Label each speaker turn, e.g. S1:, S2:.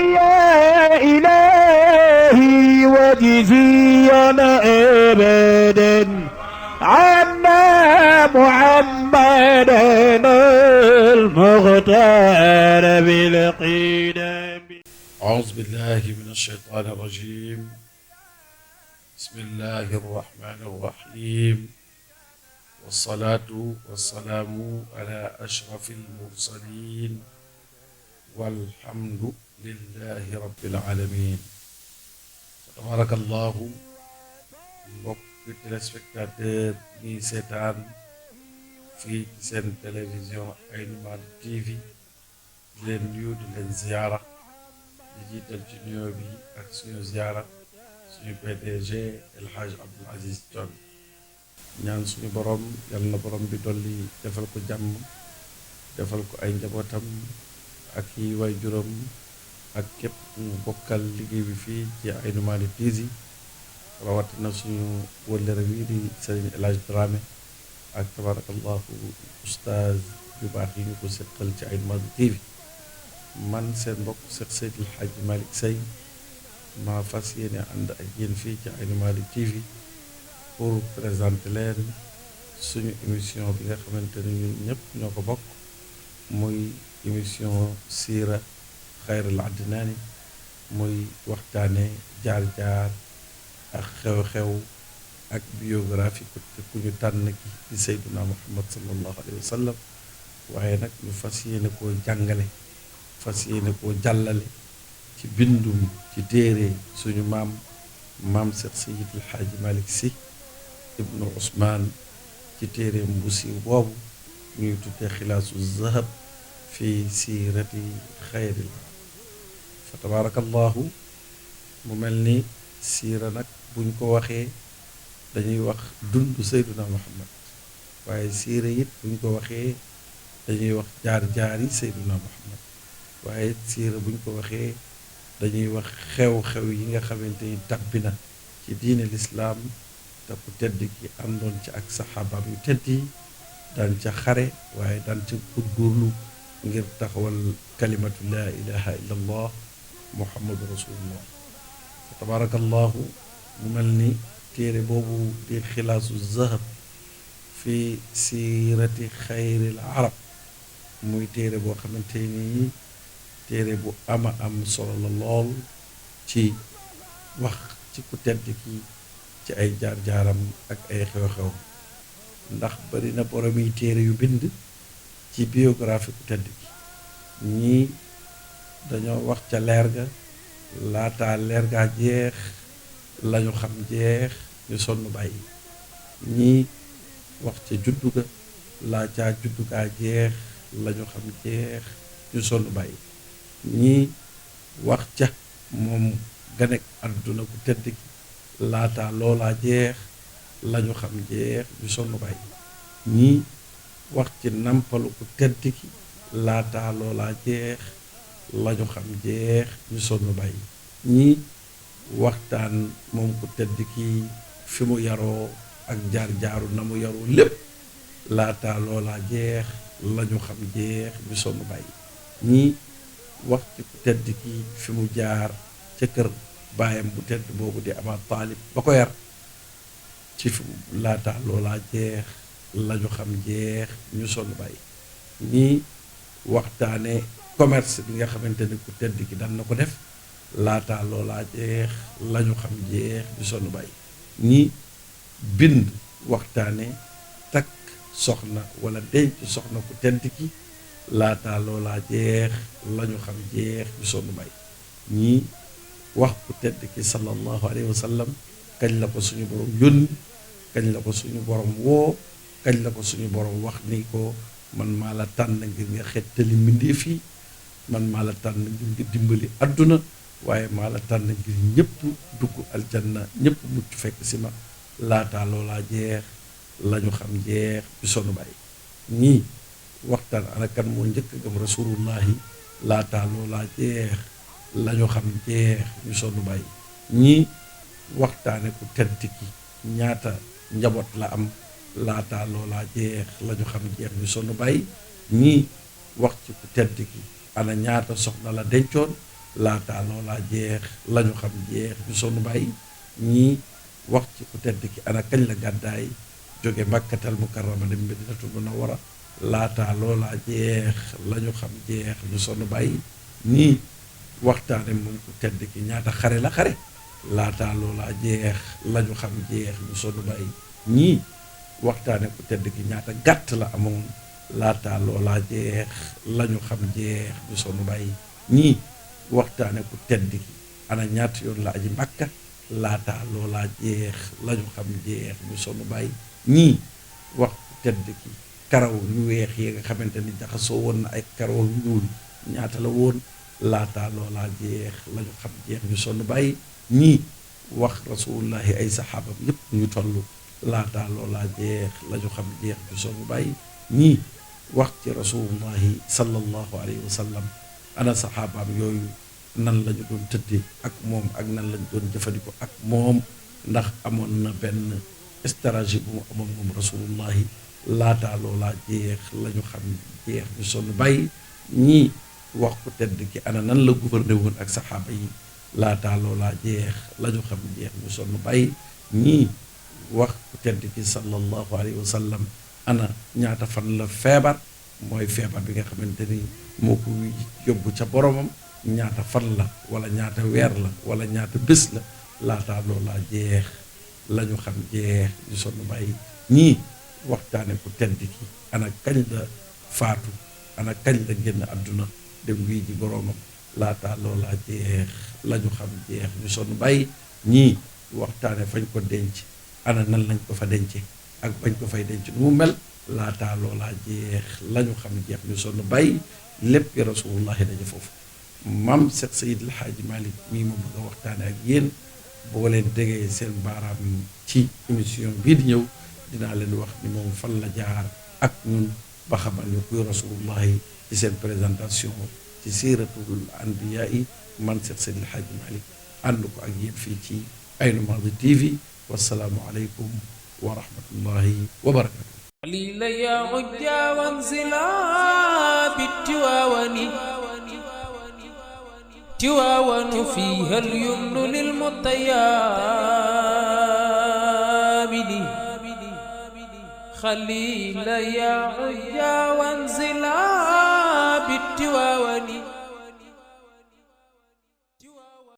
S1: يا إلهي وجزيا أبدا عنا محمدا المختار بالقدم.
S2: أعوذ بالله من الشيطان الرجيم. بسم الله الرحمن الرحيم، والصلاة والسلام على أشرف المرسلين والحمد لله رب العالمين. تبارك الله. mbokki téléspectateur ñi seetaan fii ci seen télévision Aïnou Mady TV di leen nuyu di leen ziyaara di jiital ci nuyoo bi ak suñu ziyaara suñu PDG El Hadj Abdoul Aziz Thione. ñaan suñu borom yal na borom bi dolli defal ko jàmm, defal ko ay njabootam ak yi way juróom ak képp mu bokkal liggéey bi fii ci Aïnou Mady TV, rawatina suñu wëllëre wi di Serigne El Hadj Dramé ak tabarakallahu oustaz yu baax yi ñu ko seqal ci Aïnou Mady TV. man seen mbokk Cheikh Seydil Hadji Malick Seye maa fas yéene ànd ak yéen fii ci Aïnou Mady TV pour présenter leen suñu émission bi nga xamante ne ñun ñëpp ñoo ko bokk, muy émission siira xayrul adnaani, muy waxtaane jaar-jaar ak xew-xew ak biographie ku ñu tànn ki di Seydina Muhammad sallallahu alayhi wa sallam, waaye nag ñu fas yéene koo jàngale, fas yéene koo jàllale ci bindum ci téere suñu maam Cheikh Seydil Hadji Malick Sy ibnu Ousmane, ci téereem bu siiw boobu ñuy tuddee xilaasu zahab fi siirati xayril fa tabarakallahu. mu mel ni siira nag buñ ko waxee dañuy wax dund Seydina Muhammad, waaye siira it buñ ko waxee dañuy wax jaar-jaari Seydina Muhammad, waaye siira buñ ko waxee dañuy wax xew-xew yi nga xamante ni tabbi na ci diine lislaam te ku tedd ki àndoon ci ak saxaabaam yu tedd yi, daan ca xare waaye daan ca góorgóorlu ngir taxawal kalimatu laa ilaha illa allah muhammadu rasulullah. fa tabarakallahu. mu mel ni téere boobu di xilaasu zahab fi siirati xayril arab muy téere boo xamante ni téere bu ama am solo la lool ci wax ci ku tedd ki ci ay jaar-jaaram ak ay xew-xew, ndax bari na borom yi téere yu bind ci biographie ku tedd ki. ñii dañoo wax ca leer ga, laataa leer gaa jeex lañu xam jeex ñu sonn bàyyi. ñii wax ca juddu ga, laataa juddu gaa jeex lañu xam jeex ñu sonn bàyyi. ñii wax ca moom ganek àdduna ku tedd ki, laataa loolaa jeex lañu xam jeex ñu sonn bàyyi. ñii wax ci nampalu ku tedd ki, laataa loolaa jeex lañu xam jeex ñu sonn bàyyi. ñii waxtaan moom ku tedd ki fi mu yaroo ak jaar-jaaru na mu yaroo lépp, laataa loolaa jeex lañu xam jeex ñu sonn bàyyi. ñii wax ci ku tedd ki fi mu jaar ca kër baayam bu tedd boobu di Aba Taalib ba ko yar, ci fi laataa loolaa jeex lañu xam jeex ñu sonn bàyyi. ñii waxtaane commerce bi nga xamante ni ku tedd ki daan na ko def, laataa loolaa jeex lañu xam jeex ñu sonn bàyyi. ñii bind waxtaane takk soxna wala denc soxna ku tedd ki, laataa loolaa jeex lañu xam jeex ñu sonn bàyyi. ñii wax ku tedd ki sallallahu alayhi wa sallam kañ la ko suñu borom yónni, kañ la ko suñu borom woo, kañ la ko suñu borom wax ni ko man maa la tànn ngir nga xettali mbindeef yi, man maa la tànn ngir nga dimbali àdduna, waaye maa la tànn ngir ñëpp dugg aljanna, ñëpp mucc fekk si ma, laataa loolaa jeex lañu xam jeex ñu sonn bàyyi. ñii waxtaan ana kan moo njëkk a gëm rasulullahi, laataa loolaa jeex lañu xam jeex ñu sonn bàyyi. ñii waxtaane ku tedd ki ñaata njaboot la am, laataa loolaa jeex lañu xam jeex ñu sonn bàyyi. ñii wax ci ku tedd ki ana ñaata soxna la dencoon, laataa loolaa jeex lañu xam jeex ñu sonn bàyyi ñii wax ci ku tedd ki ana kañ la gàddaay jóge Makkatal Mukarrama dem Madinatul Munawwara laataa loolaa jeex lañu xam jeex ñu sonn bàyyi ñii waxtaane moom ku tedd ki ñaata xare la xare laataa loolaa jeex lañu xam jeex ñu sonn bàyyi ñii waxtaane ku tedd ki ñaata gàtt la amoon laataa loolaa jeex lañu xam jeex ñu sonn bàyyi ñii waxtaane ku tedd ki ana ñaata yoon la aji Makka laataa loolaa jeex lañu xam jeex ñu sonn bàyyi ñii wax ku tedd ki karaw yu weex yi nga xamante ni jaxasoo woon na ay karaw yu ñuul ñaata la woon laataa loolaa jeex lañu xam jeex ñu sonn bàyyi ñii wax rasulullahi ay saxaabam yépp ñu toll laataa loolaa jeex lañu xam jeex ñu sonn bàyyi ñii wax ci rasulullahi sallallahu alayhi wa sallam ana saxaabaam yooyu nan lañu doon tëddee ak moom ak nan lañu doon jëfandikoo ak moom ndax amoon na benn stratégie bu mu amoon moom rasulullahi laataa loolaa jeex lañu xam jeex ñu sonn bàyyi ñii wax ku tedd ki ana nan la gouverné woon ak saxaaba yi laataa loolaa jeex lañu xam jeex ñu sonn bàyyi ñii wax ku tedd ki sallallahu alayhi wa sallam ana ñaata fan la feebar mooy feebar bi nga xamante ni moo ko yóbbu ca boromam ñaata fan la wala ñaata weer la wala ñaata bés la laataa loolaa jeex lañu xam jeex ñu sonn bàyyi ñii waxtaane ku tedd ki ana kañ la faatu ana kañ la génn àdduna dem wii ji boromam laataa loolaa jeex lañu xam jeex ñu sonn bàyyi ñii waxtaane fañ ko denc ana nan lañ ko fa dence ak bañ ko fay denc nu mu mel laataa loolaa jeex lañu xam jeex ñu sonn bàyyi lépp rasulullahi daje foofu maam Seex Seydil Haaji Malick mii ma bëgg a waxtaane ak yéen boo leen déggee seen baaraam ci émission bii di ñëw dinaa leen wax ni moom fan la jaar ak ñun ba xamal ni kuy rasulullahi ci seen présentation ci siiratul anbiyaa yi man Seex Seydil Haaji Malick ànd ko ak yéen fii ci Aynu Maadi TV wassalaamu aleykum wa rahmatullahi wa barakatuh
S3: قليلا يا عجا وانزلا بالتواون تواون فيها اليمن للمطيابد خليلا يا عجا وانزلا بالتواون